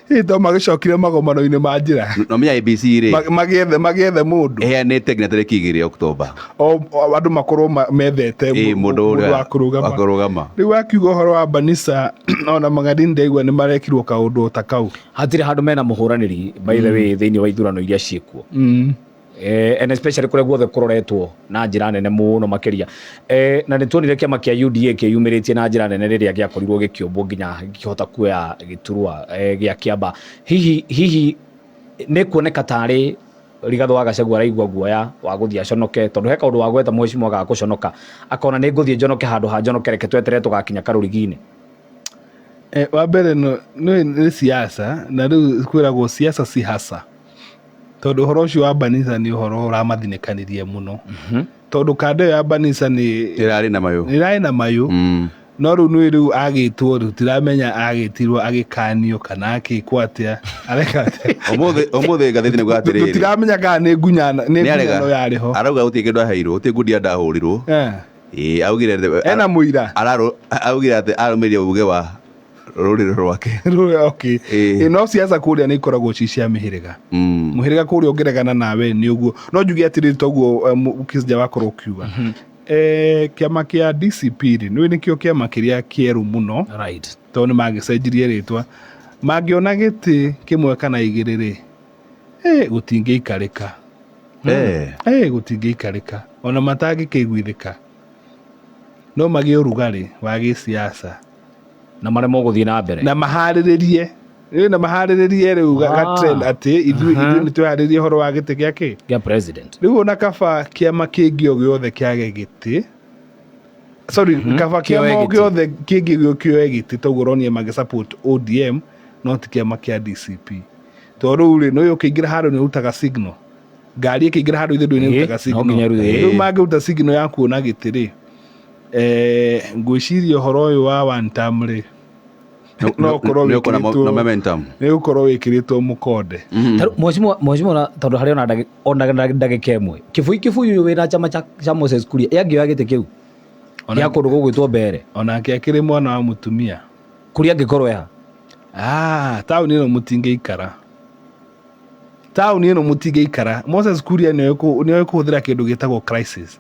Ĩ, to magĩcokire magomano-inĩ ma njĩra.
No menya ABC rĩ.
Magĩethe mũndũ.
Ĩheanĩte nginya tarĩki 2 Oktoba.
O andũ makorwo methete
Mũndũ
mũndũ
ũrĩa
wa kũrũgama.
wa kũrũgama.
Rĩu akiuga ũhoro wa Banisa, ona Magarini ndaigua nĩ marekirwo kaũndũ ta kau.
Hatirĩ handũ mena mũhũranĩri, by the way, thĩinĩ wa ithurano iria ciĩkuo. And especially kũrĩa guothe kũroretwo na njĩra nene mũno makĩria. Na nĩ tuonire kĩama kĩa UDA kĩyumĩrĩtie na njĩra nene rĩrĩa gĩakorirwo gĩkĩũmbwo nginya gĩkĩhota kuoya gĩturwa gĩa Kĩamba. Hihi nĩ kuoneka tarĩ Rigathĩ wa Gachagua araigua guoya wa gũthiĩ aconoke, tondũ he kaũndũ wa gweta mheshimiwa ga gũconoka, akona nĩ ngũthiĩ njonoke handũ ha njonoke, reke tweterere tũgakinya karũrigi-inĩ.
Wa mbere nĩ siasa, na rĩu kwĩragwo siasa si hasa. Tondũ ũhoro ũcio wa Banisa nĩ ũhoro ũramathinĩkanirie mũno. Tondũ kanda ĩyo ya Banisa nĩ
Ĩrarĩ na mayũ.
Ĩrarĩ na mayũ. No rĩu nĩ rĩu agĩtwo, rĩu tiramenya agĩtirwo agĩkanio kana akĩkwo atĩa. Areka atĩa?
Ũmũthĩ ngathĩti nĩ kuga atĩrĩrĩ.
Tũtiramenya kana nĩ ngunyano, nĩ
Nĩ arega.
ngunyano yarĩ ho.
Arauga gũtirĩ kĩndũ aheirwo, gũtirĩ ngundi andahũrirwo. Ĩĩ, augire atĩ-
Ena mũira.
Augire atĩ arũmĩrĩire uge wa rũrĩrĩ rwake.
Rũrĩrĩ, okay.
Ĩĩ.
No siasa kũrĩa nĩ ikoragwo ci cia mĩhĩrĩga. Mũhĩrĩga kũrĩa ũngĩregana nawe nĩ ũguo. No njuge atĩrĩrĩ, toguo Kisja wakorwo ũkiuga. Kĩama kĩa DCP rĩ, nĩ nĩkĩo kĩama kĩrĩa kĩerũ mũno. Tondũ nĩ magĩcenjirie rĩtwa. Mangĩona gĩtĩ kĩmwe kana igĩrĩ rĩ, gũtingĩikarĩka. Gũtingĩikarĩka. Ona matangĩkĩiguithĩka. No magĩe ũrugarĩ wa gĩsiasa.
Na maremwo gũthiĩ na mbere.
Na maharĩrĩrie. Rĩu na maharĩrĩrie rĩu ga trend atĩ ithuĩ nĩ twĩharĩrĩrie ũhoro wa gĩtĩ gĩa kĩ?
Gĩa president.
Rĩu ona kaba kĩama kĩngĩ o gĩothe kĩage gĩtĩ. Sorry, kaba
Kĩoe
kĩama o
gĩtĩ.
gĩothe kĩngĩ kĩoe gĩtĩ, toguo ũronire magĩ support ODM, no ti kĩama kĩa DCP. Tondũ rĩu rĩ, nĩ ũkĩingĩra handũ nĩ ũrutaga signal. Ngari ĩkĩingĩra handũ ithuĩ ndũĩ nĩ ũrutaga
No
signal.
nginya ĩrute.
Rĩu mangĩruta signal ya kuona gĩtĩ rĩ, ngwĩciria ũhoro ũyũ wa one term rĩ, no ũkorwo
Nĩ ũkona
wĩkĩrĩtwo
na momentum.
Nĩ ũkorwo wĩkĩrĩtwo mũkonde.
Ta rĩu, mheshimiwa na, tondũ harĩ ona ndagĩka ĩmwe. Kĩbui, Kĩbui ũyũ wĩna chama cha Moses Kuria, ĩ angĩoya gĩtĩ kĩu? Gĩa kũndũ gũgwĩtwo Mbere.
Onake akĩrĩ mwana wa mũtumia.
Kuria angĩkorwo eha?
Taũni ĩno mũtingĩikara. Taũni ĩno mũtingĩikara. Moses Kuria nĩoĩ kũhũthĩra kĩndũ gĩtagwo crisis.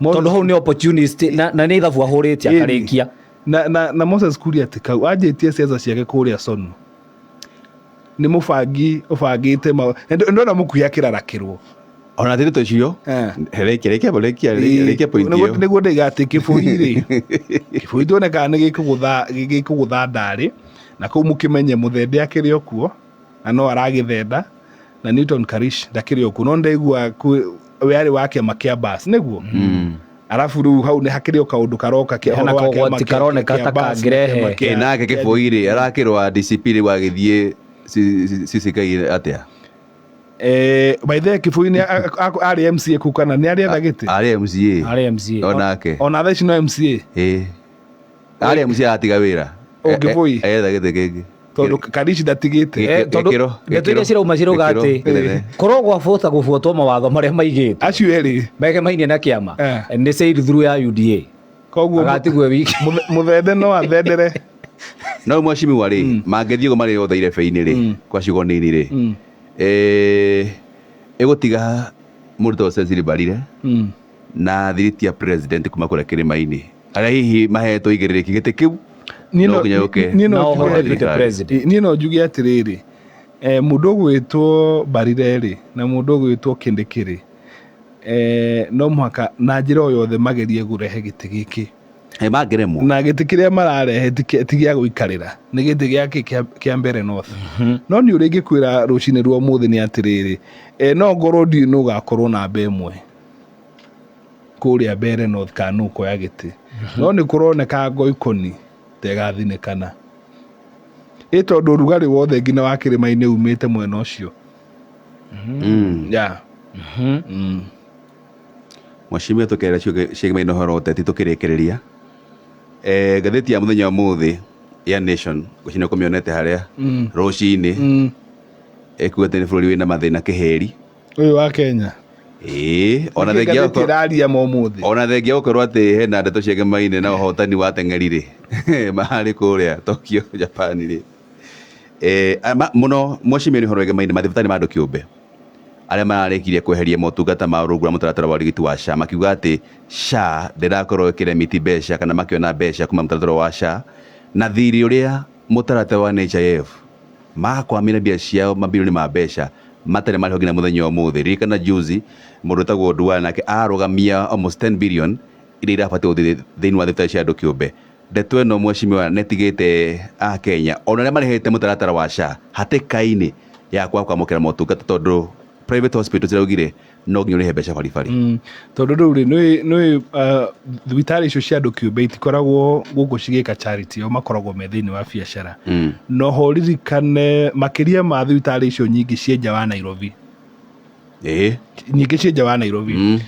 Tondũ hau nĩ opportunist, na nĩ ithabu ahũrĩte akarĩkia.
Na Moses Kuria ti kau anjĩtie ciaca ciake kũrĩa Sonu nĩ mũbangi ũbangĩte ndona mũkuhi akĩrarakĩrwo.
Ona ndeto icio. Rekia rekia rekia rekia point ĩyo.
Nĩguo ndaiga atĩ Kĩbũi rĩ, Kĩbũi tuonekaga nĩ gĩkũgũtha ndarĩ na kũu mũkĩmenye mũthende akĩrĩ o kuo na no aragĩthenda na Newton Karish ndakĩrĩ o kuo, no ndaigua we arĩ wa kĩama kĩa bas nĩguo. Arabu rĩu hau nĩ hakĩrĩ o kaũndũ karoka kĩa
Hena
ũhoro wa kĩama
kaũgwati karoneka
kĩa
ta
bas na
kangĩrehe.
kĩama
Ĩ, nake Kĩbũi rĩ arakĩrwa DCP rĩu agĩthiĩ CCK atĩa?
By the way, Kĩbũi nĩ arĩ MCA kũu kana nĩ arĩ etha gĩtĩ?
Arĩ MCA.
Arĩ MCA.
Onake.
Ona thaa ici no MCA.
Ĩ. Arĩ MCA atiga wĩra.
O, Kĩbũi?
Etha gĩtĩ kĩngĩ.
Tondũ Karish ndatigĩte.
Tondũ ndeto iria cirauma cirauga
Gĩkĩro
atĩ
kĩnene.
korwo gwabota gũbuatwo mawatho marĩa maigĩtwo
acio erĩ
megemainie na kĩama nĩ sail through ya UDA.
Koguo
agatigwe wiki.
Mũthende no athendere.
No mheshimiwa rĩ, mangĩthiĩ ũguo marĩ othe irebe-inĩ rĩ, kwa ciugo nini rĩ, ĩgũtiga mũrutwo Cecily Mbarire na thiriti ya president kuma kũrĩa kĩrĩma-inĩ arĩa hihi mahetwo igĩrĩrĩki gĩtĩ kĩu
Niĩ
no nginya yũke.
Niĩ no
Na oho
njuge-
deputy president.
Niĩ no njuge atĩrĩrĩ, mũndũ ũgwĩtwo Mbarire rĩ na mũndũ ũgwĩtwo Kindiki rĩ, no mũhaka na njĩra o yothe magerie kũrehe gĩtĩ gĩkĩ.
Mangĩremwo.
Na gĩtĩ kĩrĩa mararehe ti gĩa gũikarĩra, nĩ gĩtĩ gĩa kĩa Mbeere North. No nĩ ũrĩa ingĩkwĩra rũcinĩ rwa ũmũthĩ nĩ atĩrĩrĩ, no ngorwo ndiũĩ nũ ũgakorwo namba ĩmwe kũrĩa Mbeere North kana nũ ũkoya gĩtĩ. No nĩ kũroneka Ngoikoni tegathinĩkana. Ĩ tondũ ũrugarĩ wothe nginya wa kĩrĩma-inĩ umĩte mwena ũcio. Yeah.
Mheshimiwa tũkerera ciĩgemaine ũhoro wa ũteti tũkĩrĩkĩrĩria. Ngathĩti ya mũthenya wa ũmũthĩ ya Nation ngwĩciria nĩũkũmĩonete harĩa rũcinĩ. Ĩkuga atĩ nĩ bũrũri wĩna mathĩna kĩhĩri.
Ũyũ wa Kenya.
Ĩĩ, ona
Nĩkĩ
thengia
ngathĩti
gũkorwo
ĩraria ma ũmũthĩ?
Ona thengia gũkorwo atĩ hena ndeto ciegemaine na ũhotani wa ateng'eri rĩ, marĩ kũrĩa Tokyo, Japan rĩ. Mũno mheshimiwa nĩ ũhoro wegemaine mathibitarĩ ma andũ kĩũmbe arĩa mararĩkirie kweheria motungata ma rungu rwa mũtaratara wa ũrigiti wa SHA, makiuga atĩ SHA ndĩrakorwo ĩkĩremiti mbeca kana makĩona mbeca kuma mũtaratara wa SHA na thirĩ ũrĩa mũtaratara wa NHIF makwamĩra mbia ciao mabilioni ma mbeca matarĩ marĩho nginya mũthenya wa ũmũthĩ. Ririkana juzi mũndũ wĩtagwo Duale nake arũgamia almost 10 billion iria irabatiĩ gũthiĩ thĩinĩ wa thibitarĩ cia andũ kĩũmbe. Ndeto ĩno mheshimiwa nĩtigĩte a Kenya ona arĩa marĩhĩte mũtaratara wa SHA hatĩka-inĩ ya kwaga kwamũkĩra motungata tondũ private hospital ciraugire no nginya ũrĩhe mbeca baribari.
Tondũ rĩu rĩ, nĩũĩ, thibitarĩ icio cia andũ kĩũmbe itikoragwo gũkũ cigĩka charity, o makoragwo me thĩinĩ wa biacara. No ho ririkane makĩria ma thibitarĩ icio nyingĩ ciĩ nja wa Nairobi. Nyingĩ ciĩ nja wa Nairobi.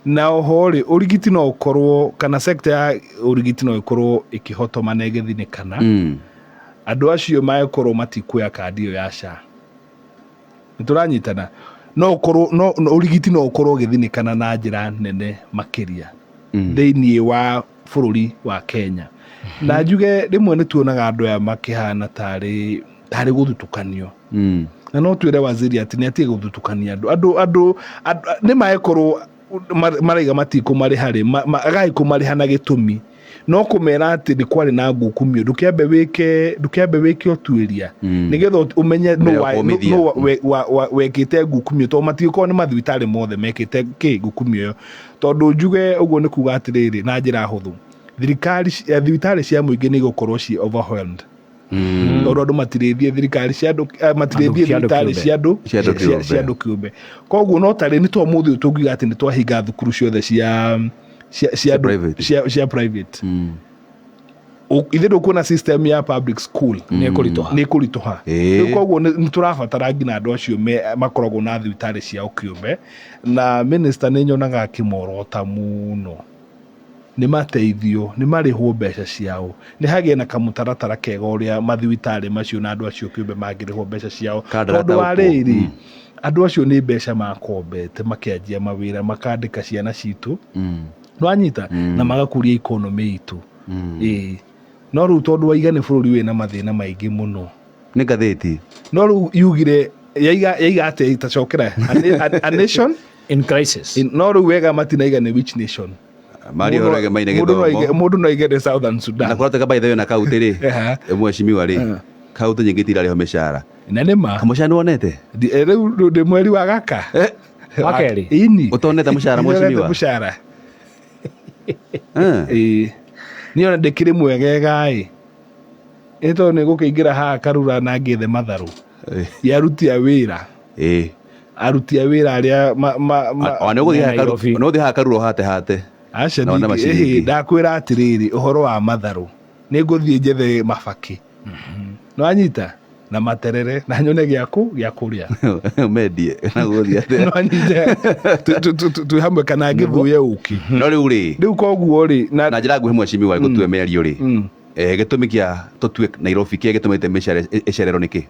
Na oho rĩ, ũrigiti no ũkorwo, kana sector ya ũrigiti no ĩkorwo ĩkĩhotoma na ĩgĩthinĩkana. Andũ acio mangĩkorwo matikuoya kandi ĩyo ya SHA. Nĩtũranyitana? No ũkorwo, no, no, ũrigiti no ũkorwo ũgĩthinĩkana na njĩra nene makĩria thĩinĩ wa bũrũri wa Kenya. Na njuge rĩmwe nĩ tuonaga andũ aya makĩhana tarĩ gũthutũkanio. Na no twĩre waziri atĩ nĩ atige gũthutũkania andũ. Andũ nĩ magĩkorwo maraiga matikũmarĩha rĩ, agagĩkũmarĩha na gĩtũmi. No kũmera atĩ nĩ kwarĩ na ngukumio, ndũkĩambe wĩke ũtuĩria. Nĩgetha ũmenye
Mbere ya kũmithia.
nũ wekĩte ngukumio, tondũ matigĩkorwo nĩ mathibitarĩ mothe mekĩte kĩ ngukumio ĩyo. Tondũ njuge ũguo nĩ kuga atĩrĩrĩ, na njĩra hũthũ, thibitarĩ cia mũingĩ nĩ igũkorwo ciĩ overwhelmed. Tondũ andũ matirĩthiĩ thirikari cia andũ, matirĩthiĩ
Andũ
thibitarĩ
kĩũmbe.
cia andũ,
Cia andũ kĩũmbe.
cia andũ kĩũmbe. Koguo no tarĩ nĩ to mũthĩ ũyũ tũngiuga atĩ nĩ twahinga thukuru ciothe
Cia private.
cia private. Ithuĩ ndũkuona system ya public school.
Nĩ ĩkũritũha.
Nĩ ĩkũritũha. Rĩu koguo nĩ tũrabatara nginya andũ acio makoragwo na thibitarĩ ciao kĩũmbe. Na minister nĩ nyonaga akĩmorota mũno. Nĩ mateithio, nĩ marĩhwo mbeca ciao. Nĩ hagĩe na kamũtaratara kega ũrĩa mathibitarĩ macio na andũ acio kĩũmbe mangĩrĩhwo mbeca ciao.
Kandara
Tondũ wa
ta ũkũ.
rĩrĩ, andũ acio nĩ mbeca makombete, makĩanjia mawĩra, makandĩka ciana citũ. Nĩwanyita? Na magakũria economy itũ. Ĩĩ. No rĩu tondũ waiga nĩ bũrũri wĩna mathĩna maingĩ mũno.
Nĩ ngathĩti.
No rĩu yugire, yaiga atĩa itacokera? A nation?
In crisis.
No rĩu wega matinaiga nĩ which nation?
Maria
Mũndũ-
ũrege maine
mũndũ no
gĩthomo.
aige- mũndũ no aige nĩ Southern
Na
Sudan.
kũrateka by the way na kaunti rĩ,
Ehe.
mheshimiwa rĩ, kaunti nyingĩ itirarĩhwo mĩcara.
Na nĩ ma.
Kamũcara nĩ wonete?
Rĩu ndĩ mweri wa gaka.
Wa kerĩ?
Ĩni.
Ũtonete mũcara
Ndionete
mheshimiwa?
mũcara.
Eh.
Ĩĩ. Niĩ ona ndĩkĩrĩ mwegega ĩ. Ĩ tondũ nĩ gũkĩingĩra haha Karura na ngĩethe matharũ. Ya aruti a wĩra.
Ĩĩ.
Aruti a wĩra arĩa
Ona nĩ ũgũthiĩ haha
Nairobi.
Karura, nĩ ũgũthiĩ haha Karura ũhate hate.
Aca
Na one
ningĩ,
maciringi.
ĩhĩ, ndakwĩra atĩrĩrĩ ũhoro wa matharũ nĩ ngũthiĩ njethe mabakĩ nĩwanyita na materere na nyone gĩakũ gĩa kũrĩa.
Mendie na gũthiĩ atĩa.
Nĩwanyita twĩ hamwe kana ngĩthuye ũkĩ.
No rĩu rĩ,
Rĩu koguo rĩ na
na njĩra nguhĩ mheshimiwa gũtue mĩario rĩ, gĩtũmi kĩa tũtue Nairobi kĩrĩa gĩtũmĩte mĩcara ĩcererwo nĩkĩ?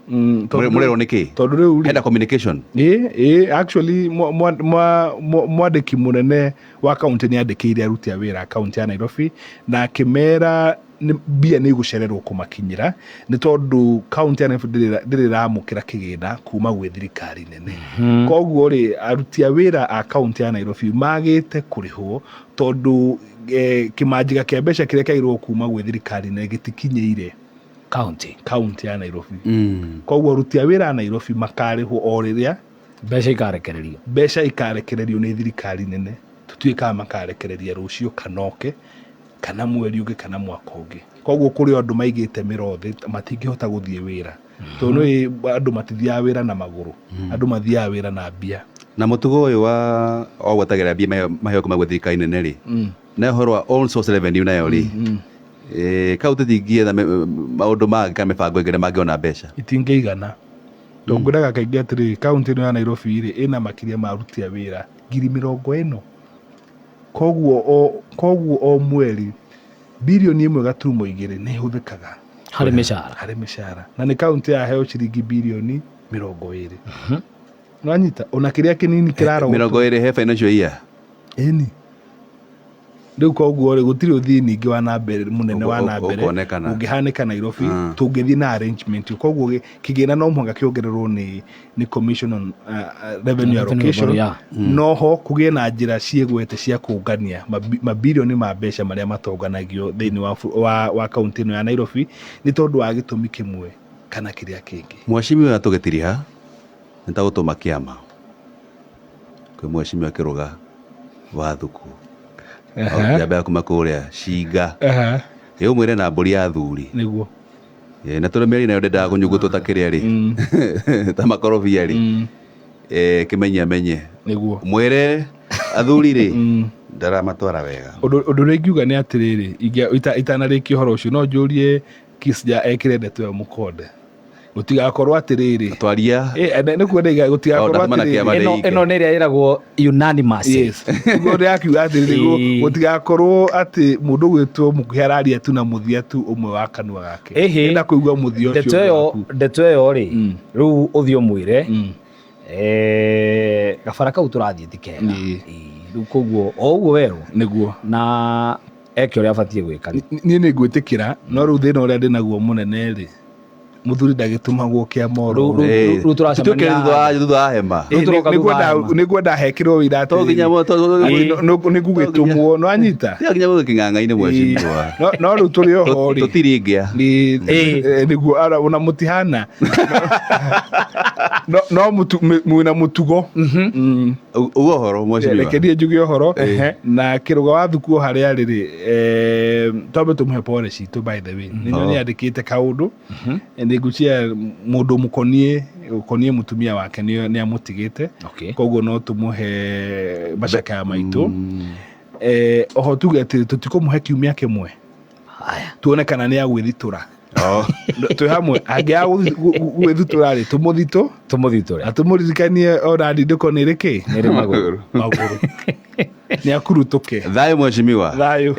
Mũrerwo nĩkĩ?
Tondũ rĩu rĩ
Hena communication.
Ĩ actually mwandĩki mũnene wa kaunti nĩ andĩkĩire aruti a wĩra a kaunti ya Nairobi na akĩmera mbia nĩ igũcererwo kũmakinyĩra nĩ tondũ kaunti ya Nairobi ndĩrĩ ĩramũkĩra kĩgĩna kuma gwĩ thirikari nene. Koguo rĩ aruti a wĩra a kaunti ya Nairobi magĩte kũrĩhwo tondũ kĩmanjĩka kĩa mbeca kĩrĩa kĩagĩrĩirwo kuma gwĩ thirikari nene gĩtikinyĩire
County.
Kaunti ya Nairobi. Koguo aruti a wĩra a Nairobi makarĩhwo o rĩrĩa
Mbeca ikarekererio.
Mbeca ikarekererio nĩ thirikari nene. Tũtiũĩ kana makarekereria rũciũ kana oke kana mweri ũngĩ kana mwaka ũngĩ. Koguo kũrĩ andũ maigĩte mĩro thĩ matingĩhota gũthiĩ wĩra. Tondũ nĩ andũ matithiaga wĩra na magũrũ, andũ mathiaga wĩra na mbia.
Na mũtugo ũyũ wa o gwetagĩra mbia maheo kuma gwĩ thirikari nene rĩ, na ũhoro wa own source revenue nayo rĩ, kaunti tingĩetha maũndũ mangĩ kana mĩbango ĩngĩ ĩrĩa mangĩona mbeca.
Itingĩigana. Tondũ ngwĩraga kaingĩ atĩrĩrĩ, kaunti ĩno ya Nairobi rĩ, ĩna makĩria ma aruti a wĩra 40,000. Koguo o mweri 1.2 birioni nĩ ihũthĩkaga
Harĩ mĩcara.
Harĩ mĩcara. Na nĩ kaunti yaheo ciringi 20 birioni. Nĩwanyita? Ona kĩrĩa kĩnini kĩrarogotwo.
20 he financial year.
Ĩni. Rĩu koguo rĩ gũtirĩ ũthii ningĩ wa na mbere mũnene wa na mbere
Ũkonekana.
ũngĩhanĩka Nairobi tũngĩthiĩ na arrangement. Koguo kĩgĩna no mũhaka kĩongererwo nĩ Commission on Revenue
Revenue
Allocation,
yeah.
noho kũgĩe na njĩra ciĩgwete cia kũngania mabirioni ma mbeca marĩa matonganagio thĩinĩ wa kaunti ĩno ya Nairobi nĩ tondũ wa gĩtũmi kĩmwe kana kĩrĩa kĩngĩ.
Mheshimiwa tũgĩtiriha nĩ ta gũtũma kĩama kwĩ mheshimiwa Kĩrũga wa Thuku. Njamba ya kuma kũrĩa Cinga. Ĩ ũmwĩre na mbũri ya athuri.
Nĩguo.
Na tondũ mĩario nayo ndendaga kũnyugutwo ta kĩrĩa rĩ, ta makorobia rĩ, kĩmenye amenye.
Nĩguo.
Mwĩre athuri rĩ, ndaramatwara wega.
Ũndũ ũrĩa ingiuga nĩ atĩrĩrĩ, itanarĩkia ũhoro ũcio no njũrie Kisja ekĩre ndeto ĩyo mũkonde. Gũtigakorwo atĩrĩrĩ.
Twaria.
Nĩkuo ndaiga gũtigakorwo
Oh, ndatũmana
atĩrĩrĩ.
kĩama
Ĩno ĩno nĩ ĩrĩa ĩragwo unanimous.
Yes. Nĩguo ndĩrakiuga atĩrĩrĩ, gũtigakorwo atĩ mũndũ ũgwĩtwo Mũkuhĩ araria tu na mũthia tu ũmwe wa kanua gake.
Ĩhĩ.
Ndĩrenda kũigua mũthia ũcio
Ndeto ĩyo
waku.
Ndeto ĩyo rĩ, rĩu ũthiĩ ũmwĩre gabara kau tũrathiĩ ti kega. Rĩu koguo o ũguo werwo.
Nĩguo.
Na eke ũrĩa abatiĩ gwĩka.
Niĩ nĩ ngwĩtĩkĩra, no rĩu thĩna ũrĩa ndĩnaguo mũnene rĩ, mũthuri ndagĩtũmagwo kĩama oro
Rĩu-
ũguo.
rĩu tũracemania
Tũtuĩke thutha wa hema.
Rĩu tũroka thutha wa hema.
Nĩngwenda hekĩrwo wĩira
To nginya
atĩrĩrĩ, atĩ nĩngũgĩtũmwo, nĩwanyita?
Ti nginya mũgĩ kĩng'ang'a-inĩ mheshimiwa.
No rĩu tũrĩ oho rĩ.
Tũtirĩ ngĩa.
Nĩguo, ona mũtihana. No mwĩna mũtugo.
Uga ũhoro mheshimiwa.
Reke niĩ njuge ũhoro na Kĩrũga wa Thuku o harĩa arĩ rĩ, twambe tũmũhe pole citũ by the way. Nĩ nyoni andĩkĩte kaũndũ. Nĩ ngwĩciria mũndũ mũkoniĩ ũkoniĩ mũtumia wake nĩ amũtigĩte. Koguo no tũmũhe macakaya maitũ. Oho tuge atĩ tũtikũmũhe kiumia kĩmwe. Tuone kana nĩ agwĩthitũra. Twĩ hamwe angĩaga gwĩthitũra rĩ, tũmũthitũ.
Tũmũthitũre.
Na tũmũririkanie ona ndindĩko nĩ rĩkĩ?
Nĩ rĩ magũrũ.
Magũrũ. Nĩ akurutũke.
Thayũ mheshimiwa.
Thayũ.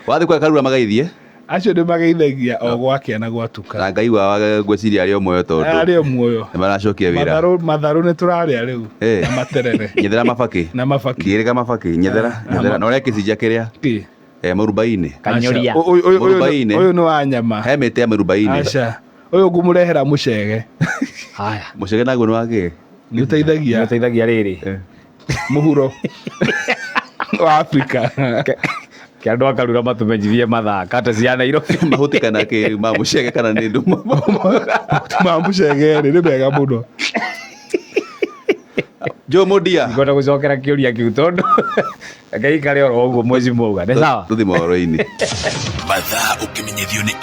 Wathiĩ kwa Karura magaithie?
Acio nĩ mageithagia o gwakĩa na gwatuka.
Na Ngai wao ngwĩciria arĩ o muoyo tondũ.
Arĩ o muoyo.
Nĩ maracokia wĩra.
Matharũ nĩ tũrarĩa rĩu. Na materere.
Nyethera mabakĩ.
Na mabakĩ.
Ngĩrĩga mabakĩ. Nyethera, nyethera. Na ũrĩa kĩcinja kĩrĩa?
Kĩ?
Mũrubainĩ.
Kanyoria.
Aca.
Mũrubainĩ.
Ũyũ nĩ wa nyama.
He mĩtĩ ya mũrubainĩ.
Aca. Ũyũ ngũmũrehera mũcege.
Haya.
Mũcege naguo nĩ wa kĩ?
Nĩ ũteithagia.
Nĩ ũteithagia rĩrĩ.
Mũhuro. Wa Afrika.
Kĩ andũ a Karura matũmenyithie mathaa kata cia Nairobi.
Mahuti kana kä ma må cege kana nä ndå.
Ma mũcege rĩ, nĩ mega mũno.
Jo Mudia.
Ngwenda gũcokera kĩũria kĩu tondũ reke ikare oro ũguo mwezi mwauga nĩ sawa.
Tũthi mohoro-inĩ.
Mathaa ũkĩmenyithio nĩ